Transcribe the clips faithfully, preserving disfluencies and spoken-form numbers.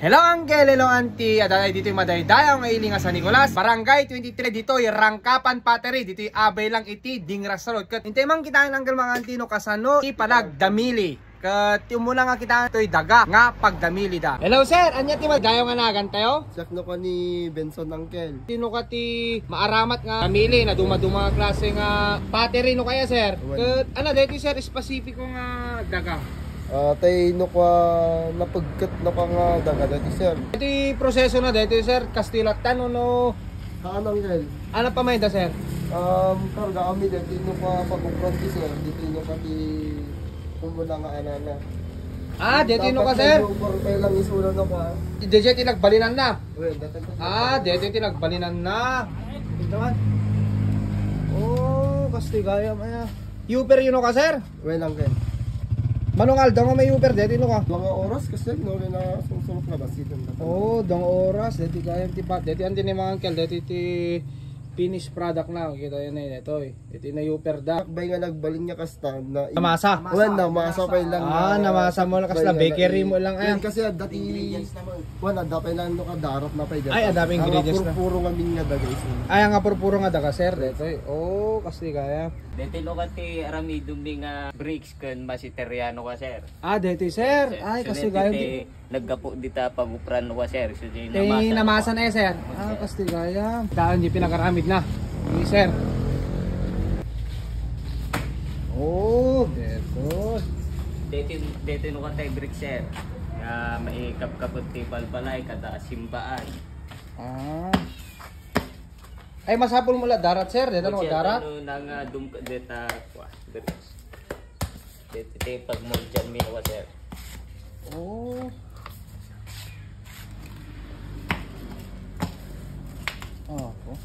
Hello, Uncle! Hello, Auntie! Adda tayo ditoy madaydayaw nga ili nga San Nicolas, Barangay twenty-three, ditoy Rangkapan Pottery, ditoy abay lang iti Dingras Road. Ket intay man kitaen, Uncle, mga Auntie, no kasano ti panagdamili. Ket ti umuna nga kitaen toy daga nga pagdamili da. Hello, sir! Ania ti madaydayaw nga nagan tayo? Siak no ka ni Benson, Uncle. Sino ka ti maaramat nga damili na dumaduma nga klase nga pottery no kaya, sir? Wen. Ket, ano, daytoy, sir, espesipiko nga daga? Ah, tay no ka napigket no ka nga daga daytoy, sir. Iti proseso na daytoy, sir, Kastila tan no? Haan, Uncle. Ano pa may da, sir? Um, karga kami daytoy no ka pag-upran ti, sir. Daytoy no ka ti kumuna nga anana. Ah, daytoy no ka, sir? Dapat may upar pa lang isuna no ka. Daytoy ti nagbalinan na. Well, dapat Ah, daytoy ti nagbalinan na. Ito man. Oh, kasti gayam aya. Upar no ka, sir? Well, Uncle. Mano nga aldaw nga may upar daytoy no ka? Dua nga oras kasi no, na sungsurok na basitan. Oh, dua nga oras. Daytoy gayam ti pa. Daytoy anti ni mga Uncle. Daytoy ti finished product na. Kita yan eh, daytoy. Daytoy na upar da. Bay nga nagbalin nga kasta na Namasa? Wen, namasa pa lang. Ah, namasa mo lang, kasla bakery mo lang, ah. Wen, kasi dati, wen, adda pa lang no ka darot na pa. Ay, adda pa ingredients na. Purpuro nga min nga daga isu. Ay, nga purpuro nga daga, sir. Daytoy. Oh, kasi kaya. Daytoy no ka ti aramidon mi nga bricks ken masiteria no ka, sir. Ah, daytoy, sir. Ay, kasi kaya. Naggapu dita pag-upran wa, sir. So, di namasa na, eh, sir. Ah, kasti gayam. Daan di pinakaramid na. Ni sir. Oh, dito. Dito, dito no katay brick, sir. Nga maikapkapot ti balbalay kada simbaan. Ah. Ay, masapul mo la darat, sir. Dito no darat. Ano nang, ah, dum-, deta, kwa, deta. Dito, dito pag mo dyan, minawa, sir. Oh. Oh, oh.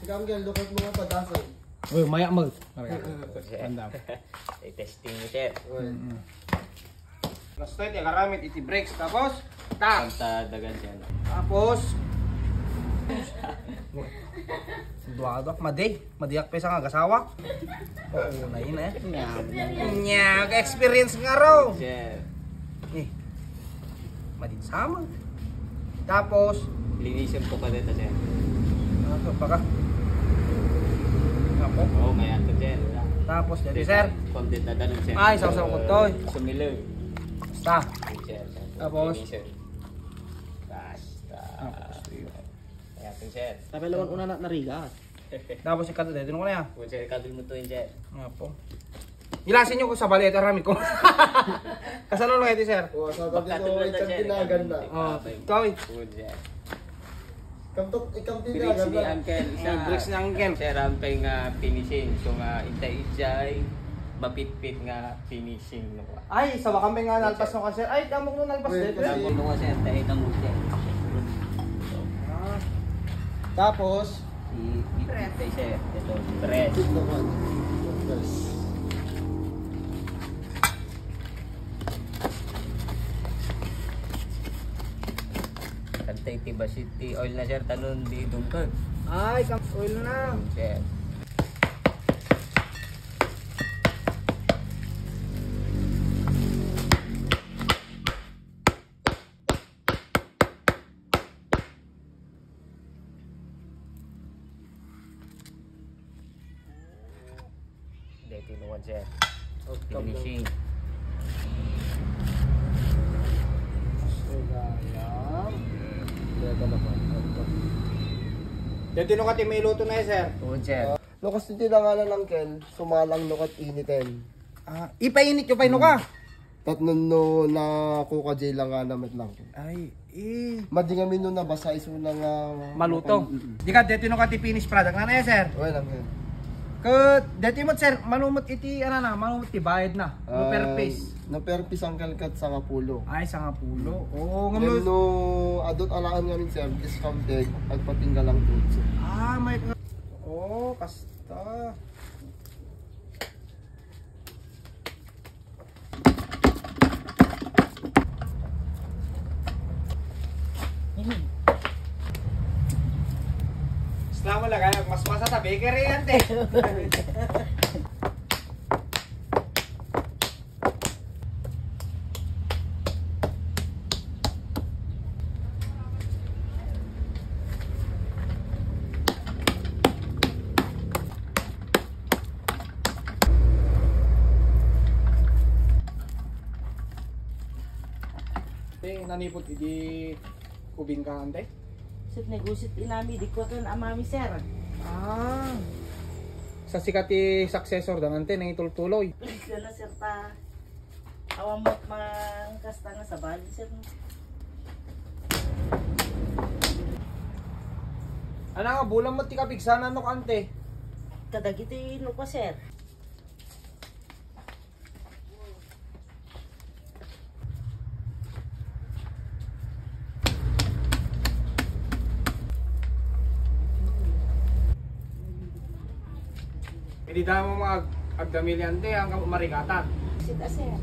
Sige, Uncle, lukot mo nga padasan. Uy, maya mag. Andam. I-testing mo, sir. Uy. Mm-mm. Basta iti agaramid iti brakes, tapos, ta. Panta dagan siya, no? Tapos, duadok, madi. Madiak pesa nga agasawa. Oo, na yun, eh. Nya, experience nga raw. Sir. Eh, madin sama. Tapos, linisan po ka dito, sir. Ano pa ka? Apo? Oo, may ato, sir. Tapos, dito, sir. Kung dito, ganun, sir. Ay, sausal ko to, eh. Sumilo. Basta. Sir, sir. Tapos? Sir. Basta. Tapos, yun. Kaya po, sir. Tapos lawan una na narigat. Tapos ikadto, dito na ko na yan. Kung sir, ikadto mo to yun, sir. Nga po. Ilasin nyo ko sa bali, ito rami ko. Kasano lang ito, sir? Oh, sa tabi ko, ikang tinagan na. Oh, ito, eh. Kung sir. Kamtot, ikang tinagan na. Bricks ni Uncle. Ah, bricks ni Uncle. Sir, ang pay nga finishing. So nga, intay ijay, mapitpit nga finishing, no? Ay, sa baka may nga nalpas no ka, sir. Ay, damok no nalpas dito, eh. Damok no ka, sir. Dahil damok, sir. Ah. Tapos, i-, i-, i-, sir. Ito, press. Kantay ti basit ti oil na, sir, tanon di dungkag. Ay, kam-, oil na. Sir. Dito nuan, sir. Finishing. Dito nuan ti may luto na, eh, sir. Tuod, sir. No, kasi ti nangalan, Uncle, sumalang no kat initen. Ah, ipainit yo pa, no ka? Tapno no nakuka jay langana met lang. Ay, eh. Madi ngamin no nabasa isuna nga maluto. Mm-mm. Di ka, deti no ka ti finished product. Nanay, sir? Well, lang, sir. Ket deti met, sir, manumot iti, ano na, manumot ti bayad na. No per piece. No per piece, Uncle, ket sangapulo. Ay, sangapulo. Oo, nga. Ngem no adut alaen ngamin, sir, discounted, agpatingga lang po, sir. Ah, may, oh, kasta. Isla mo lagay, mas masa sa bakery yan, te. Nanipot idi ubing ka, ante? Sir, negosyo ti inami, idi kua ken amami, sir. Ah. Sa sika ti successor da, ante, nangitultuloy. Please na, sir, ta. Awan met mangkasta nga sabali, sir. Ana nga bulan met ti kapigsanan no, ante? Kadagiti no ko, sir. Idi damo nga ag-, agdamili, ante, ang marigatan. Sita, sir.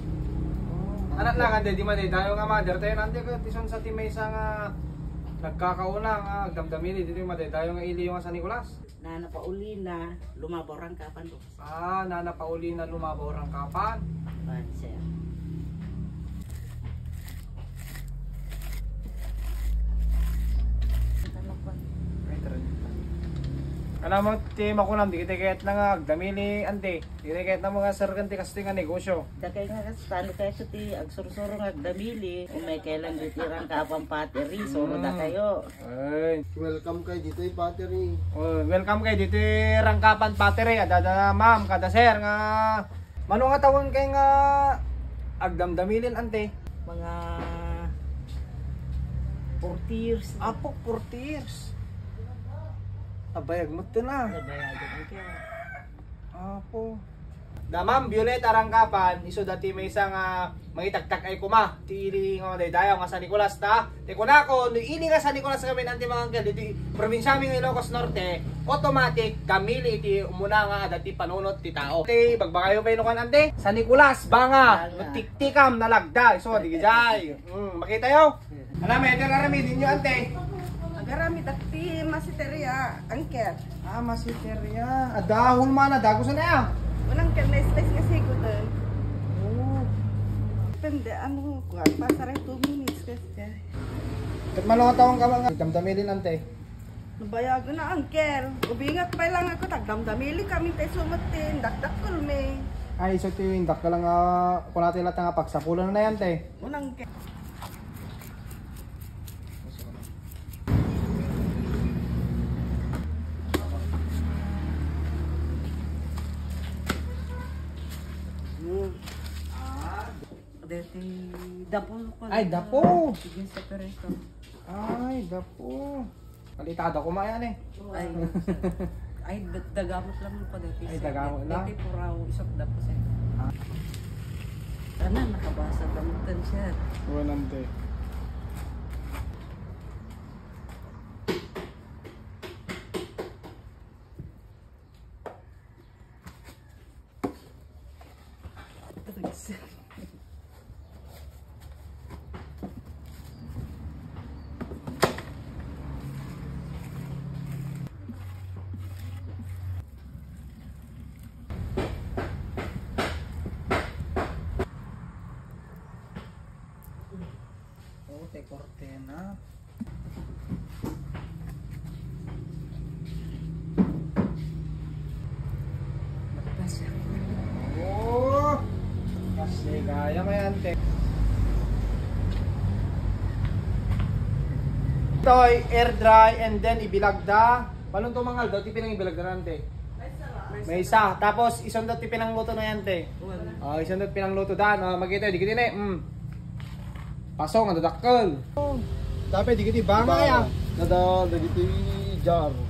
Anak lang, ante, di madaydayo nga mother tayo, ante, ka, tison sa ti maysa nga nagkakauna nga agdamdamili, di madaydayo nga iliyo nga San Nicolas. Nana Paulina, Lumabaw, Rangkapan, Rose. Ah, Nana Paulina, Lumabaw, Rangkapan. Ban, sir. Alam mo, ti makunam, di kita kahit na nga agdamili, ante. Di kita kahit na mga sir, kanti, kastoy nga negosyo. Dakay nga, kas-, tano kayo sa ti agsursuro nga agdamili, umay kailan dito irang kapampatiri, suro Mm. da kayo. Ay. Welcome kay ditoy battery. Oh, welcome kay ditoy Rangkapan Battery. Ada da ma'am, kada sir nga mano nga taon kay nga agdamdamilin, ante? Mga forty years na. Apo, forty years. Abayag mo ito na. Nabayagan ko. Apo. Da Ma'am Violeta Rangkapan, isu dati maysa nga mangitagtag ay kuma. Ti ili nga madaydayaw nga San Nicolas ta. Ti kunako, no ili nga San Nicolas kami nanti mga angkel, diti probinsya mi nga Ilocos Norte, automatic, damili iti umuna nga adda ti panunot ti tao. Ti bagbagayo pa ino kan ante? San Nicolas, banga, Banga. Tiktikam, nalagda. So, di jay. Mm, makita yo? Ano, may ito aramidin nyo, ante? Agaramid ti masiteria, angkel. Ah, masiteria. Ada, hulma na, dagusan na ya. Unang kel na slice nga sigutan. Oh. Depende, ano, kuwan, pasar ay two minutes kasi. Kat malunga taon ka mga damdamilin, ante? Nabayagan na, angkel. Ubingat pa lang ako, tagdamdamili kami tayo sumatin, dakdak kulmi. Ay, iso ti dakkel nga, kunati lahat nga pagsapulan na yan, te. Unang ke- Deti dapo ko. Ay, dapo. Sige, separator. Ay, dapo. Kalitada ko mayan eh. Ay, ay, da-, dagamot lang mo pa dati, Ay, sir. Dagamot lang? Dati puraw, isok dapo, sir. Ah. Sana nakabasa lang ito, sir. One hundred. Oh, te kortena. Oh, kasi kaya may ante. Ito'y air dry and then ibilagda. Balon to mangal daw, ti pinang ibilagda na, ante? May isa. Tapos, isang daw ti pinangluto na yan, te. Wala. Oh, isang daw pinangluto dan. Oh, makita, di kita na, mm. Paso nga dadakkel. Dapat di kita banga ya. Nada, dagiti jar. Oh,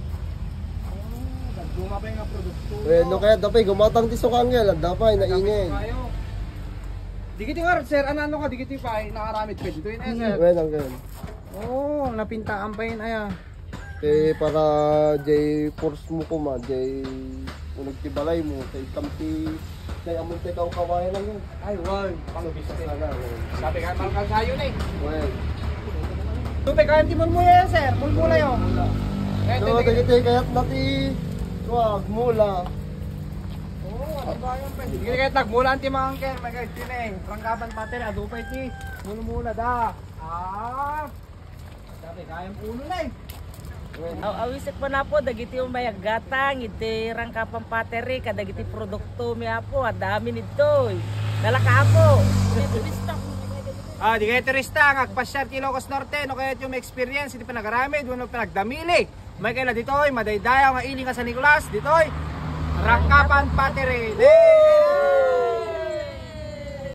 nagduma pa yung produkto. Bueno, kaya dapat gumatang ti sukangel, dapat naingin. Di kita nga, sir, ano, ano ka, di kita pa, eh, nakaramit pa dito yun, eh, sir. Bueno, ganun. Oh, napintaan pa yun, aya. Eh, para jay force mo kuma, jay uneg ti balay mo, tay kampi, tay amon tay kawkawayan lang yun. Ay, wow. Ano, bisa na na, wow. Sabi ka, mahal ka sayo na eh. Well. Tubig, kaya ti mulmula yan, sir. Mulmula yun. Mulmula. Eh, So, tubig. Dagiti kayat na ti, wag, mula. Oo, ano ba yun, pwede? Hindi kaya tagmula ang timangke, may kahit yun eh. Rangkapan pati, adu pa iti, mulmula da. Ah. Sabi, kayang ulo na eh. Aw-, awisek pa na po, dagiti umayaggatang, iti Rangkapan Pottery, kadagiti produkto mi, apo, adda amin idtoy. Dala ka, apo. Ah, dagiti turista nga agpasiar ti Ilocos Norte, no kayat yung experience iti panagaramid wenno panagdamili, may kaila ditoy, madaydayaw nga ili nga San Nicolas, ditoy, Rakapan Patiri.